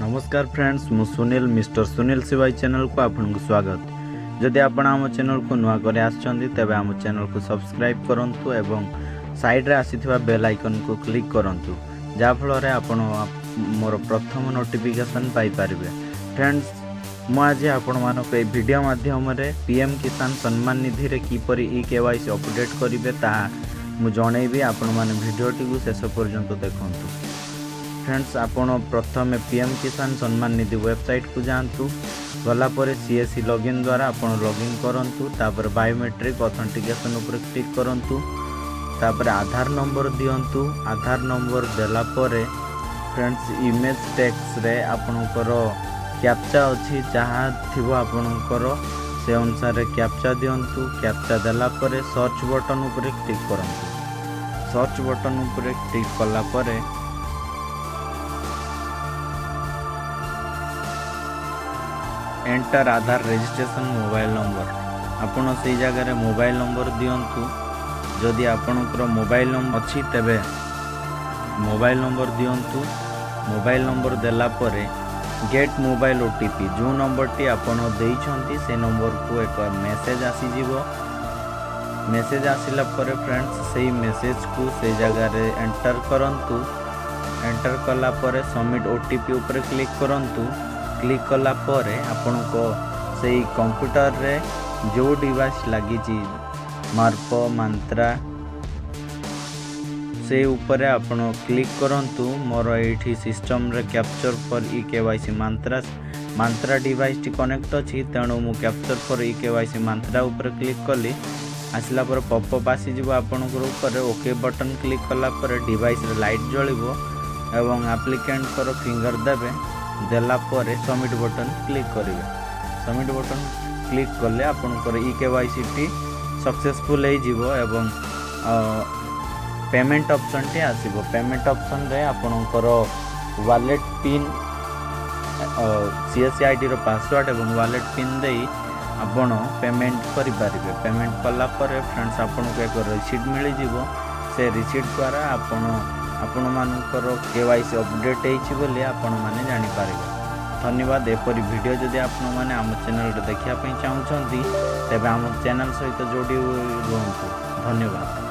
ନମସ୍କାର ଫ୍ରେଣ୍ଡସ୍, ମୁଁ ସୁନୀଲ, ମିଷ୍ଟର ସୁନୀଲ ଶିବାଇ ଚ୍ୟାନେଲକୁ ଆପଣଙ୍କୁ ସ୍ୱାଗତ। ଯଦି ଆପଣ ଆମ ଚ୍ୟାନେଲକୁ ନୂଆ କରି ଆସିଛନ୍ତି, ତେବେ ଆମ ଚ୍ୟାନେଲକୁ ସବସ୍କ୍ରାଇବ୍ କରନ୍ତୁ ଏବଂ ସାଇଡ଼୍ରେ ଆସିଥିବା ବେଲ୍ ଆଇକନ୍କୁ କ୍ଲିକ୍ କରନ୍ତୁ, ଯାହାଫଳରେ ଆପଣ ମୋର ପ୍ରଥମ ନୋଟିଫିକେସନ୍ ପାଇପାରିବେ। ଫ୍ରେଣ୍ଡସ୍, ମୁଁ ଆଜି ଆପଣମାନଙ୍କୁ ଏହି ଭିଡ଼ିଓ ମାଧ୍ୟମରେ ପିଏମ୍ କିଷାନ ସମ୍ମାନ ନିଧିରେ କିପରି ଇ କେୱାଇସି ଅପଡ଼େଟ୍ କରିବେ, ତାହା ମୁଁ ଜଣେଇବି। ଆପଣମାନେ ଭିଡ଼ିଓଟିକୁ ଶେଷ ପର୍ଯ୍ୟନ୍ତ ଦେଖନ୍ତୁ। ଫ୍ରେଣ୍ଡସ୍, ଆପଣ ପ୍ରଥମେ ପିଏମ୍ କିଷାନ ସମ୍ମାନ ନିଧି ୱେବସାଇଟ୍କୁ ଯାଆନ୍ତୁ। ଗଲା ପରେ ସିଏସସି ଲଗ୍ଇନ୍ ଦ୍ୱାରା ଆପଣ ଲଗ୍ଇନ୍ କରନ୍ତୁ। ତାପରେ ବାୟୋମେଟ୍ରିକ୍ ଅଥେଣ୍ଟିକେସନ୍ ଉପରେ କ୍ଲିକ୍ କରନ୍ତୁ। ତାପରେ ଆଧାର ନମ୍ବର ଦିଅନ୍ତୁ। ଆଧାର ନମ୍ବର ଦେଲା ପରେ ଫ୍ରେଣ୍ଡସ୍, ଇମେଜ୍ ଟେକ୍ସରେ ଆପଣଙ୍କର କ୍ୟାପଚା ଅଛି, ଯାହା ଥିବ ଆପଣଙ୍କର ସେ ଅନୁସାରେ କ୍ୟାପଚା ଦିଅନ୍ତୁ। କ୍ୟାପଚା ଦେଲା ପରେ ସର୍ଚ୍ଚ ବଟନ୍ ଉପରେ କ୍ଲିକ୍ କରନ୍ତୁ। ସର୍ଚ୍ଚ ବଟନ୍ ଉପରେ କ୍ଲିକ୍ କଲା ପରେ enter Aadhaar registration mobile number, ଆପଣ ସେଇ ଜାଗାରେ ମୋବାଇଲ ନମ୍ବର ଦିଅନ୍ତୁ। ଯଦି ଆପଣଙ୍କର ମୋବାଇଲ ନମ୍ବର ଅଛି, ତେବେ ମୋବାଇଲ ନମ୍ବର ଦିଅନ୍ତୁ। ମୋବାଇଲ ନମ୍ବର ଦେଲା ପରେ ଗେଟ୍ ମୋବାଇଲ ଓଟିପି, ଯେଉଁ ନମ୍ବରଟି ଆପଣ ଦେଇଛନ୍ତି, ସେ ନମ୍ବରକୁ ଏକ ମେସେଜ୍ ଆସିଯିବ। ମେସେଜ୍ ଆସିଲା ପରେ ଫ୍ରେଣ୍ଡସ୍, ସେଇ ମେସେଜକୁ ସେଇ ଜାଗାରେ ଏଣ୍ଟର କରନ୍ତୁ। ଏଣ୍ଟର କଲା ପରେ ସବମିଟ୍ ଓଟିପି ଉପରେ କ୍ଲିକ୍ କରନ୍ତୁ। କ୍ଲିକ୍ କଲା ପରେ ଆପଣଙ୍କ ସେଇ କମ୍ପ୍ୟୁଟରରେ ଯେଉଁ ଡିଭାଇସ୍ ଲାଗିଛି, ମାର୍ପ ମାନ୍ତ୍ରା, ସେ ଉପରେ ଆପଣ କ୍ଲିକ୍ କରନ୍ତୁ। ମୋର ଏଇଠି ସିଷ୍ଟମରେ capture for e KYC Mantra ଡିଭାଇସ୍ଟି କନେକ୍ଟ ଅଛି, ତେଣୁ ମୁଁ capture for e KYC Mantra ଉପରେ କ୍ଲିକ୍ କଲି। ଆସିଲା ପରେ ପପଅପ୍ ଆସିଯିବ ଆପଣଙ୍କର ଉପରେ। ଓକେ ବଟନ୍ କ୍ଲିକ୍ କଲା ପରେ ଡିଭାଇସ୍ରେ ଲାଇଟ୍ ଜଳିବ ଏବଂ ଆପ୍ଲିକାଣ୍ଟଙ୍କର ଫିଙ୍ଗର ଦେବେ। ଦେଲା ପରେ ସବମିଟ୍ ବଟନ୍ କ୍ଲିକ୍ କରିବେ। ସବମିଟ୍ ବଟନ୍ କ୍ଲିକ୍ କଲେ ଆପଣଙ୍କର ଇ କେୱାଇସିଟି ସକ୍ସେସଫୁଲ୍ ହେଇଯିବ ଏବଂ ପେମେଣ୍ଟ ଅପସନ୍ଟି ଆସିବ। ପେମେଣ୍ଟ ଅପସନ୍ରେ ଆପଣଙ୍କର ୱାଲେଟ୍ ପିନ୍, ସିଏସସି ଆଇଡ଼ିର ପାସୱାର୍ଡ଼ ଏବଂ ୱାଲେଟ୍ ପିନ୍ ଦେଇ ଆପଣ ପେମେଣ୍ଟ କରିପାରିବେ। ପେମେଣ୍ଟ କଲା ପରେ ଫ୍ରେଣ୍ଡସ୍, ଆପଣଙ୍କୁ ଏକ ରିସିପ୍ଟ ମିଳିଯିବ। ସେ ରିସିପ୍ଟ ଦ୍ୱାରା ଆପଣ ଆପଣମାନଙ୍କର କେୱାଇସି ଅପଡ଼େଟ୍ ହେଇଛି ବୋଲି ଆପଣମାନେ ଜାଣିପାରିବେ। ଧନ୍ୟବାଦ। ଏପରି ଭିଡ଼ିଓ ଯଦି ଆପଣମାନେ ଆମ ଚ୍ୟାନେଲରେ ଦେଖିବା ପାଇଁ ଚାହୁଁଛନ୍ତି, ତେବେ ଆମ ଚ୍ୟାନେଲ ସହିତ ଯୋଡ଼ି ରୁହନ୍ତୁ। ଧନ୍ୟବାଦ।